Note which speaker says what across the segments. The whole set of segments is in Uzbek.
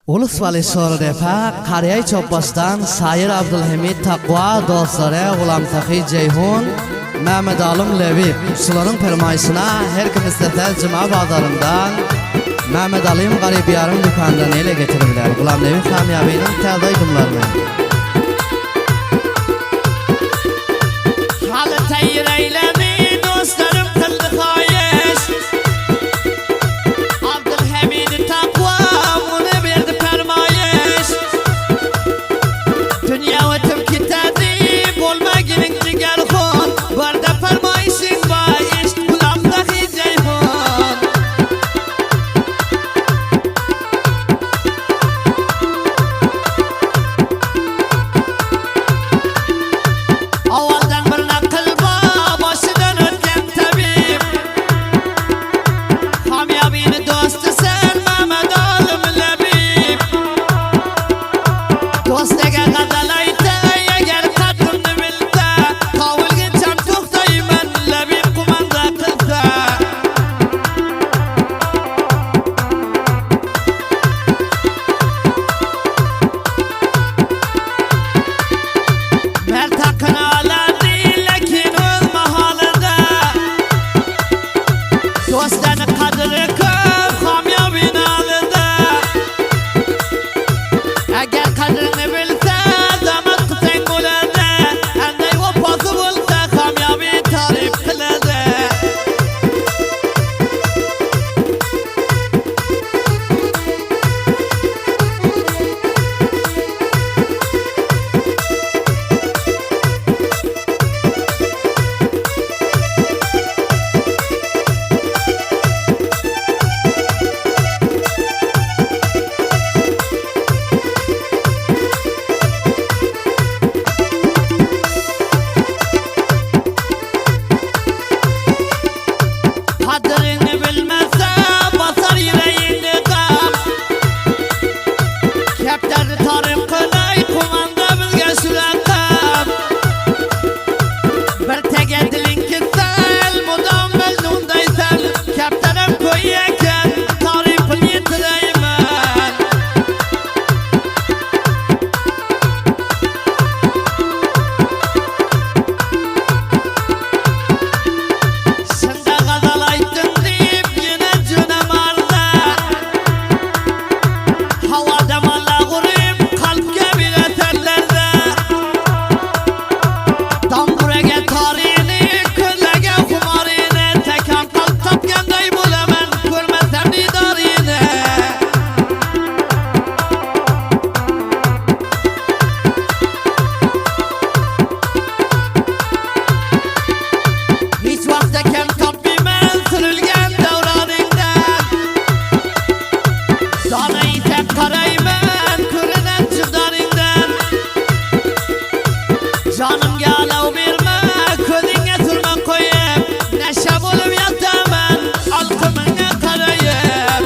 Speaker 1: Ulus Vali Qariyay Chopbosdan Sayir Abdulhamid Taqva dostları Gulam Tahi Ceyhun Mehmet Alım Levip Suların fermayısına her kim istese Cuma bazarından Mehmet Alim Garibiyar'ın dükkanından ele getirirler. Gulam Nevi Kamyabi'nin təzə aydınlarını.
Speaker 2: Halı tayir eyledi dostlarım kıldı xayiş. Abdülhamid Takva bunu verdi fermayiş. Dünya ve tüm kitabı bolmaginin ciger xon. Barda fermayişin bayış Gulam Tahi Ceyhun. Avvaldan bir naql bor, boshidan o'tgan tabib. Hamyobini do'stisan Mamad Olim Labib. Do'stiga g'azal ayta, agar qadrimni bilsa, qovulguncham to'xtayman Labib qumanda qilsa. Mert hakkını alardı lakin o'z maholida. Do'stlarni qadri ko'p hamyobini olida. Agar qadrini bilsa damat qilsang bo'ladi. Anday vafosi bo'lsa hamyobi ta'rif qiladi. Qadrini bilmasa basar yüreğini gam. Kepterni tarif qilay qumanda bizga shularqam. Bir tega diling kitsal mudom majnundaysan. Kaptarim ko'y ekan tarifini yetirayman. Shunda g'azal aytdim deb yana jo'namarda. Havoda malla g'urib qalbga berasanlarda. Tamburaga torini, ko'zlaga xumorini, takam qalb topganday bo'laman ko'rmasam didorini. Hech vaqtda kam topmayman surilgan davroningdan. Dona yetib qarayman ko'rinar jibdoringdan. Jonimga olov berma, ko'zingga surma qo'yib, nasha bo'lib yotaman olqimingga qarayib.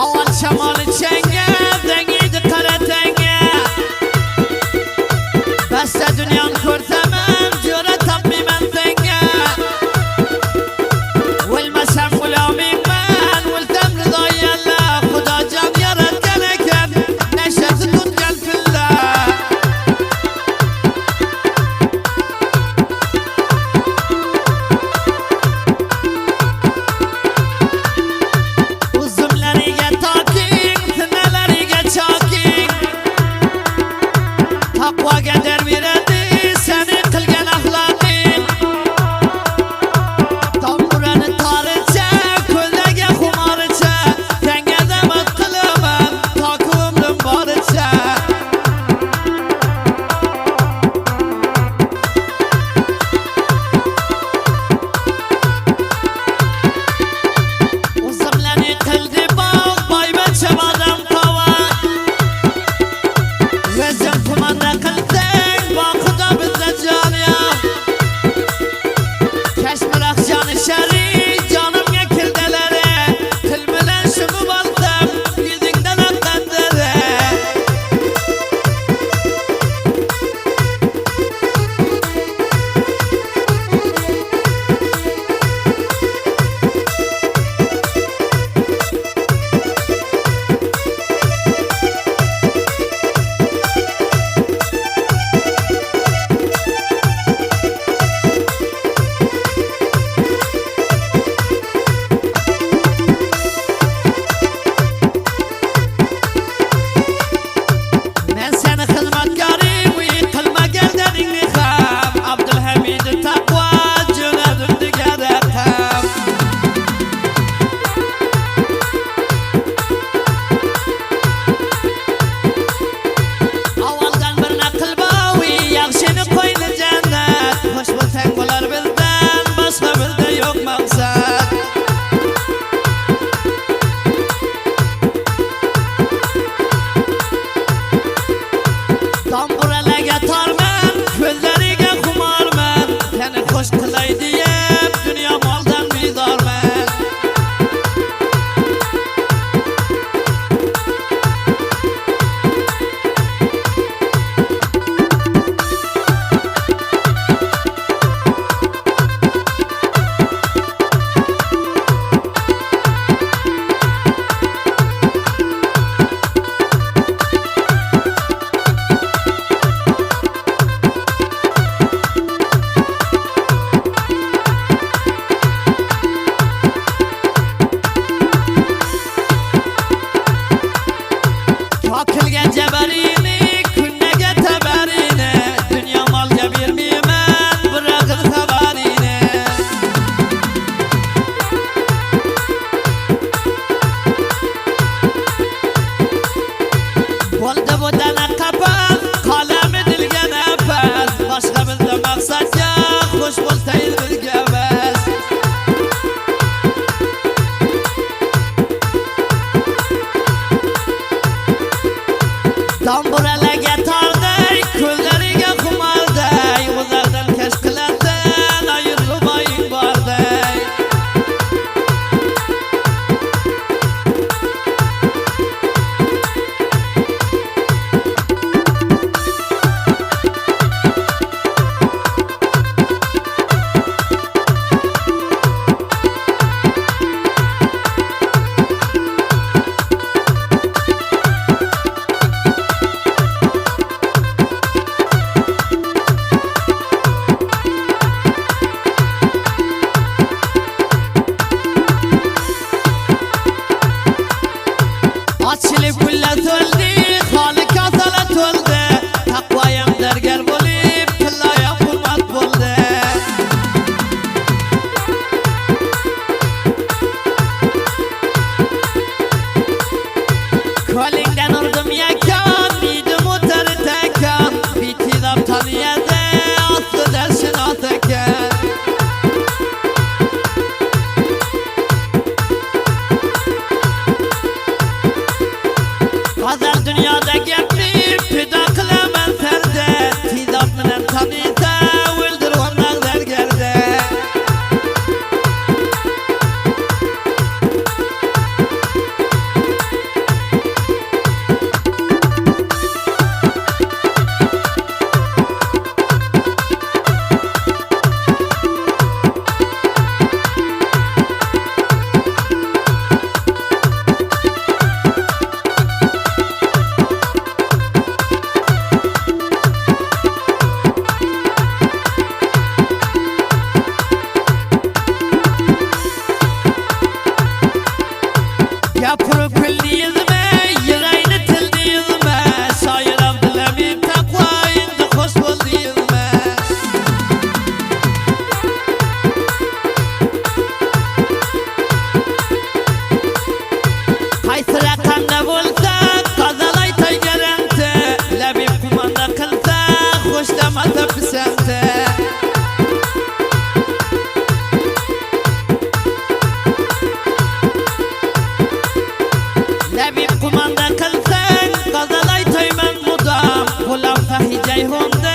Speaker 2: Avval shamoli changa, dangiydi qara tanga. Basta dunyoni ko'rsamam, jo'ra topmayman senga. O'lmasam g'ulomingman, o'lsam rizoyi Alloh. Xudojon yaratgan ekan, nashasi tutgan pilla. Uzumlariga toking, tinnalariga choking. Taqvoga der beradi seni qilgan axloqing. Tamburani toricha, ko'zlaga xumoricha, senga damat qilaman toki umrim boricha. Uzumlari qildi bog', boyvachcha bodam qova. O'zim qumanda qilsang, boqida bizda jon yo'q. Kashmir aqshoni sharik, jonimga kildalari. Ochilib kullar to'ldi, xoli kosalar to'ldi. Taqvoyam zargar bo'lib, tilloyam qimmat bo'ldi. Ko'lingdan urdim yakon, yedim o'tar takon. Bitidab taniyadi, aslida shinot ekan. G'azal dunyoda gapni pido qilaman sanda. Tizob bilan taniysa, o'ldirib zargarda. Gapirib kuldingizmi, yuragini tildingizmi? Shoir Abdulhamid Taqvo endi xush bo'ldingizmi? Qaysi raqamda bo'lsa, g'azal aytay garanti. Labib qumanda qilsa, xo'shlamasa pisandi. Labib qumanda qilsang, g'azal aytayman mudam. G'ulam Sahiy Jayhunda